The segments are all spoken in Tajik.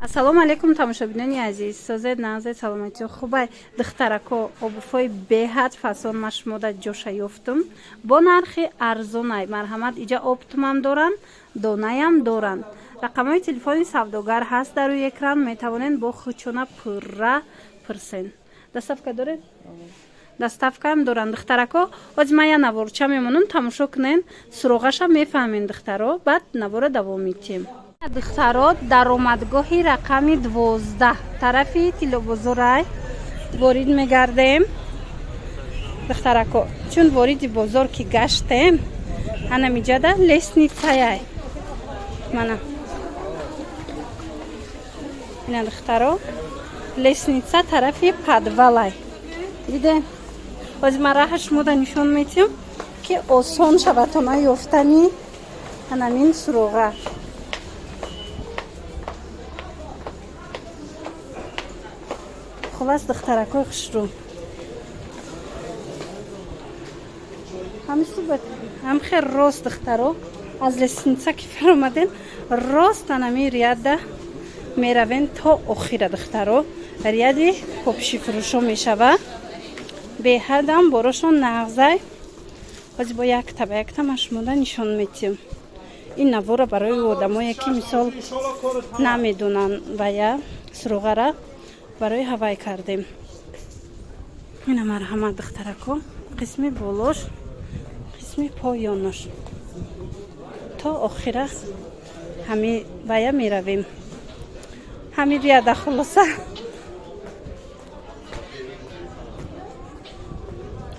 Ассалому алайкум, тамошобинони азиз, созед, нағзед, саломатиё хубай? Духтарако, обувь ҳои беҳад фасон ма шумода ҷоша ёфтум бо нархи арзонай. Марҳамат, иҷа оптом ам доранд, донаям доранд. Рақамҳои телефони савдогар ҳаст дар рӯи экран, метавонед бо хучона пурра пурсен. Доставка доред? Доставка ам доранд, духтарако. Ҳозир ман я наворча мемонам, тамошо кунен, суроғаша мефаҳмем, духтаро, баъд навора давом медиҳем. Духтаро, даромадгоҳи рақами 12 тарафи Тиллобозорай ворид мегардем. Духтарако, чун вориди бозор ки гаштем, анамиҷада лестница яй. Мана, ина, духтаро, лестница тарафи подвал ай, дидем. Ҳозир ман раҳа шумода нишон медиҳам, ки осон шавад тона ёфтани анамин суроға. Хулас, духтаракои хушрӯ, ҳамин хел рост, духтаро, аз лестница ки фаромадем, рост анами ряд да меравем то охира. Духтаро, ряд и копшифурӯшо мешава, беҳадам борошон нағзай. Ҳозир бо якта ба якта ман шумода нишон метиҳам. Ин навора барои одамое, ки мисол намедонанд вая суроғара, барои ҳавай кардем. Ина, марҳамат, духтарако, қисми болош, қисми поёнош, то охира ҳами вая меравем, ҳами ряд а. Хулоса,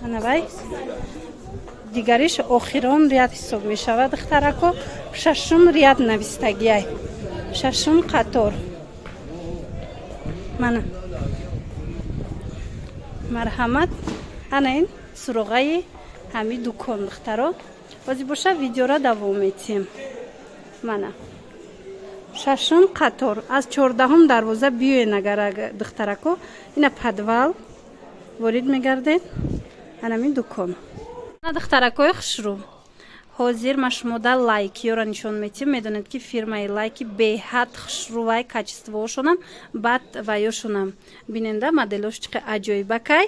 анавай дигариш охирон ряд ҳисоб мешавад. Духтарако, шашум ряд навистагиай, шашум қатор. Мана, марҳамат, ана ин суроғаи ҳами дукон. Духтаро, бози боша видеора давом метиҳем. Мана, шашум қатор, аз 14-ум дарвоза биёен агар, духтарако, ина подвал ворид мегардед, анамин дукон. Духтаракои хушрӯ, ҳозир ма шумода Лайкиёро нишон метиҳам. Медонед, ки фирмаи Лайки беҳад хушрӯвай, качество ошонам, баъд ваёшонам биненда, моделош чиқи аҷоибакай.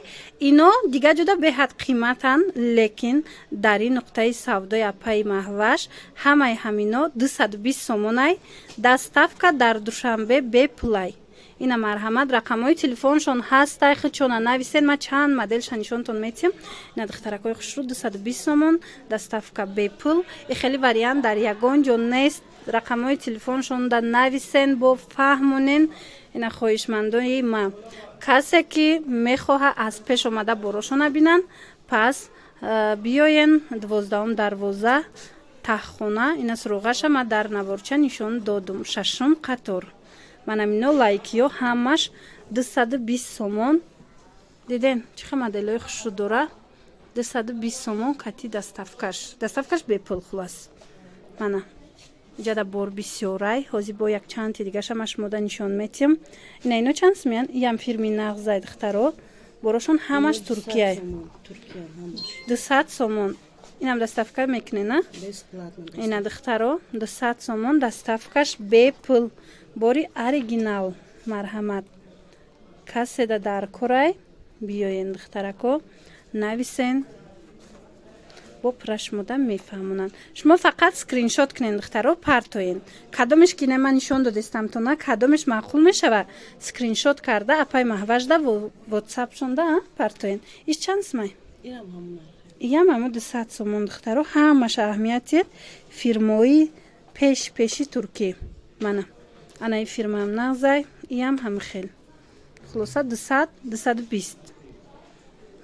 Ино дигар ҷода беҳад қиматанд, лекин дар ин нуқтаи савдои апаи Маҳваш ҳамаи ҳамино 220 сомонай, доставка дар Душанбе бепулай. Ина, марҳамат, рақамҳои телефоншон ҳастай, худшона нависен. Ман чанд моделша нишонтон метиҳам. Ина, духтаракҳои хушрӯ, 220 сомон, доставка бепул. И хеле вариант дар ягон ҷо нест. Рақамҳои телефоншонда нависен, бо фаҳмонен. Ина, хоҳишмандои ма, касе ки мехоҳа аз пеш омада борошона бинанд, пас биёен 12-ум дарвоза, таҳхона. Ина суроғаша ма дар наворча нишон додум, шашум қатор. Манамино Лайкиё ҳамаш 220 сомон. Диден, чӣ хел моделҳои хушрӯ дора? 220 сомон кати доставка ш, доставка ш бепул. Хулас, мана, иҷада бор бисёрай. Ҳозир бо як чанти дигаша ма шумода нишон метиҳам. Ина, ино чанд сумиян? Иям фирми нағзай, духтаро, борошон ҳамаш туркияй. 200 сомон. Инам доставка мекунед, на? Ина, духтаро, 200 сомон, доставка ш бепул, бори оригинал. Марҳамат, каседа дар корай, биёен, духтарако, нависен, бо пурра мефаҳмонанд. Шумо фақат скриншот кунед, духтаро, партоен. Кадомеш ки ман нишон додестамтона, кадомеш маъқул мешава, скриншот карда апай Маҳважда ватсапшонда партоен. Иш чанд сумай? Иям ҳамо 200 сомон. Духтаро, ҳамаша аҳамият, фирмои пеш пеши туркӣ. Мана, анаи фирмаам нағзай, иям ҳами хел. Хулоса, 200, 220.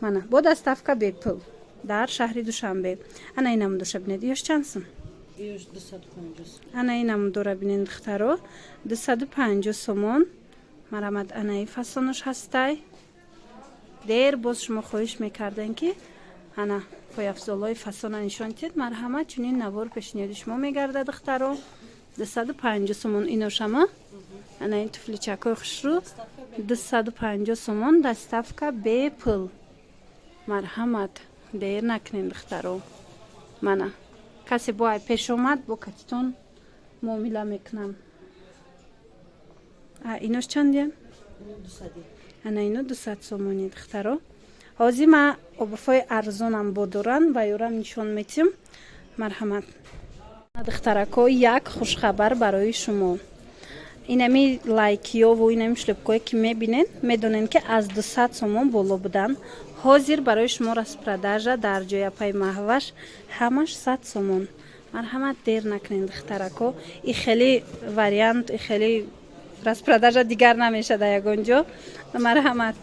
Мана, бо доставка бепул дар шаҳри Душанбе. Ана ин намудоша бинед, ёш чанд сум? Ана ин намудора бинед, духтаро, 250 сомон. Марамад, анаи фасонош ҳастай. Дер боз шумо хоҳиш мекардем, ки ана пойафзолҳои фасона нишон диҳед. Марҳамат, чунин навор пешниҳоди шумо мегардад. Духтаро, 250 сомон иношама. Ана ин туфличак ҳои хушрӯ 250 сомон, доставка бепул. Марҳамат, дер накунем, духтаро. Мана, касе бо ай пеш омад, бо катитон муомила мекунам. Инош чандиян? Ана ино 200 сомонӣ, духтаро. Ҳозир ма обувь ҳои арзонам бо доран ва ёрам нишон метиҳам. Марҳамат, духтарако, як хушхабар барои шумо. Инами лайкиёву инами шлёпка ое ки мебинед, медонед, ки аз 200 сомон боло буданд. Ҳозир барои шумо распродажа дар ҷои апаи Маҳваш, ҳамаш 100 сомон. Марҳамат, дер накунед, духтарако. И хеле вариант, и хеле распродажа дигар намешада ягон ҷо. Марҳамат,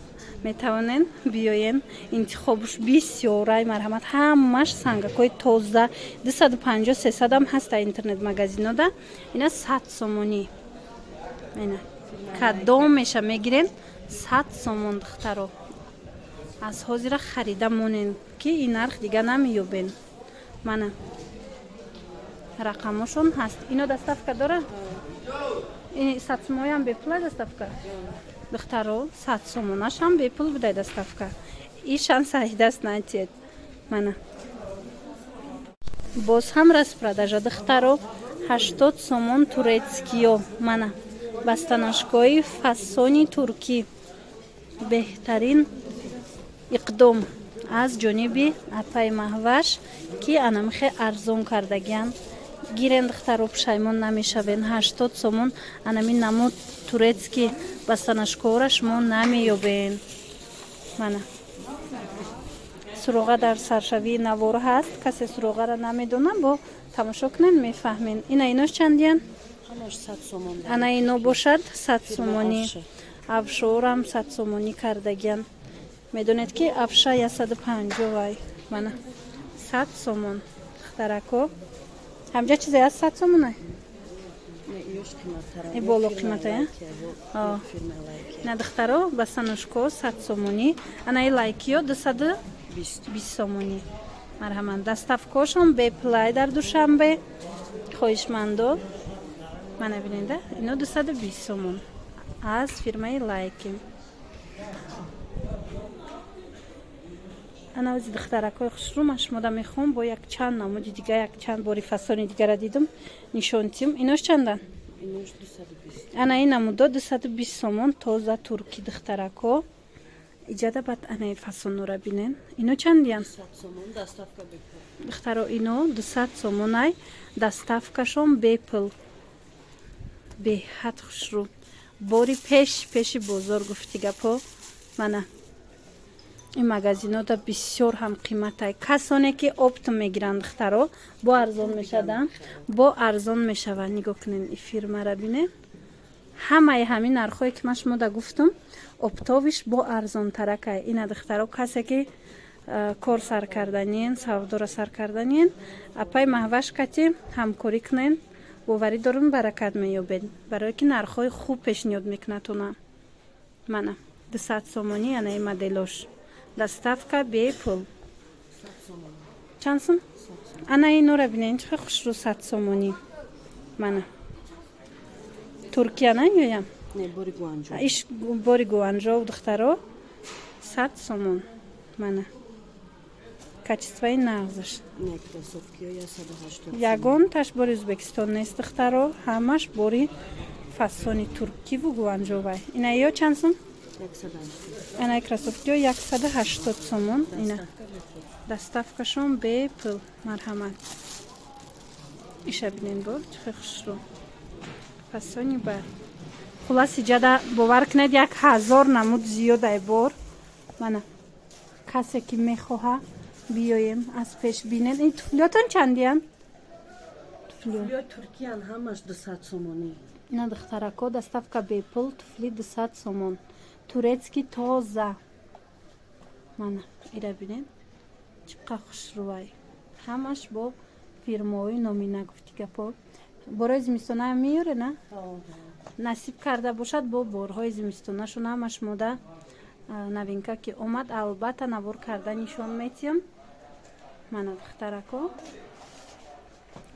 метавонен биёен, интихобуш бисёрай. Марҳамат, ҳамаш сангакҳои тоза, 250, 300-ам ҳаста интернет магазинода. Ина 100 сомонӣ. Ина кадом меша мегирен, 100 сомон. Духтаро, аз ҳозира харида монен, ки ин нарх дига намеёбен. Мана рақамошон ҳаст. Ино доставка дора? 100 сомоям бепула доставка. Духтаро, 100 сомонашам бепул будай доставка. И шанс а даст натиед. Мана боз ҳам распродажа, духтаро, 80 сомон турецкий ё. Мана босоножка ҳои фасони туркӣ. Беҳтарин иқдом аз ҷониби апаи Маҳваш, ки анамихе арзон кардагиян. Гирен, духтаро, пушаймон намешавен. 80 сомон анами намуд турецкий босоножка ора шумо намеёбен. Мана суроға дар саршавии навор ҳаст. Касе суроғаро намедонам, бо тамошо кунен, мефаҳмен. Ина инош чандиян? Ана ино бошад 100 сомонӣ. Авшорам 100 сомонӣ кардагиян. Медонед, ки авша 150 вай. Мана 100 сомон, духтарако. Ҳамҷа чизе аст 100 сомонай? И боло қиматая. На, духтаро, босоножка 100 сомонӣ. Анаи лайкиё 220 сомонӣ. Марҳамат, доставка ошон бепулай дар Душанбе. Хоҳишмандо, мана бинеда, ино 220 сомон аз фирмаи Лайки. Ана ози, духтаракҳои хушрӯ, ман шумода мехоҳам бо якчанд намуди дига, якчанд бори фасони дигара дидум, нишон тиҳам. Инош чандан? Ана ин намудо 220 сомон, тоза туркӣ, духтарако. Иҷада баъд анаи фасонора бинен. Ино чандиян, духтаро? Ино 200 сомонай, доставка шон бепул. Беҳад хушрӯ, бори пеш пеши бозор гуфти гапҳо. Мана ин магазинода бисёр ҳам қиматай. Касоне ки оптом мегиранд, духтаро, бо арзон мешаванд, бо арзон мешаванд. Нигоҳ кунед, и фирмара бинед. Ҳамаи ҳамин нархҳое ки ман шумода гуфтам, оптовый ш бо арзонтаракай. Ина, духтаро, касе ки кор сар карданиен, савдора сар карданиен, апай Маҳваш кати ҳамкорӣ кунен. Боварӣ дорум, баракат меёбед, барое ки нархҳои хуб пешниҳод мекунад. Она мана 200 сомонӣ анаи моделош, доставка бепул. Чанд сум? Ана инора бинен, чӣ хушрӯ, 100 сомонӣ. Мана Туркия на ёям иш бори Гуанжоу, духтаро, 100 сомон. Мана качество и нағзаш, ягонташ бори Ӯзбекистон нест, духтаро, ҳамаш бори фасони туркиву гуанжовай. Ина ё чанд сум? Ана кроссовки ё 180 сомон. Ина доставка шон бепул. Марҳамат, иша бинен, бо чӣ хушрӯ, фасони бар. Хулас, иҷада бовар кунед, 1000 намуд зиёдай бор. Мана касе ки мехоҳа, биёем, аз пеш бинед. Ин туфлиётон чандиян? Туркиян, ҳамаш 200 сомонӣ. Ина, духтарако, доставка бепул, туфли 200 сомон, турецкий, тоза. Мана ира бинед, чӣ қа хушрӯвай. Ҳамаш бо фирмаҳои номина, гуфти гапо. Борои зимистонаам меёре на? Насиб карда бошад, бо борҳои зимистонашон ҳамаш мода новинка ки омад, албатта навор карда нишон метиҳам. Мана, духтарако,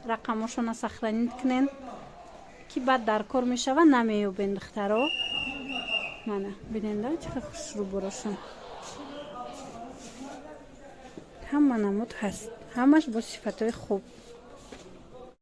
рақамошона сохранить кунен, ки баъд дар кор мешава, намеёбен. Духтаро, мана биненда, чӣ хушрӯ борошон. Ҳама намуд ҳаст, ҳамаш бо сифатҳои хуб.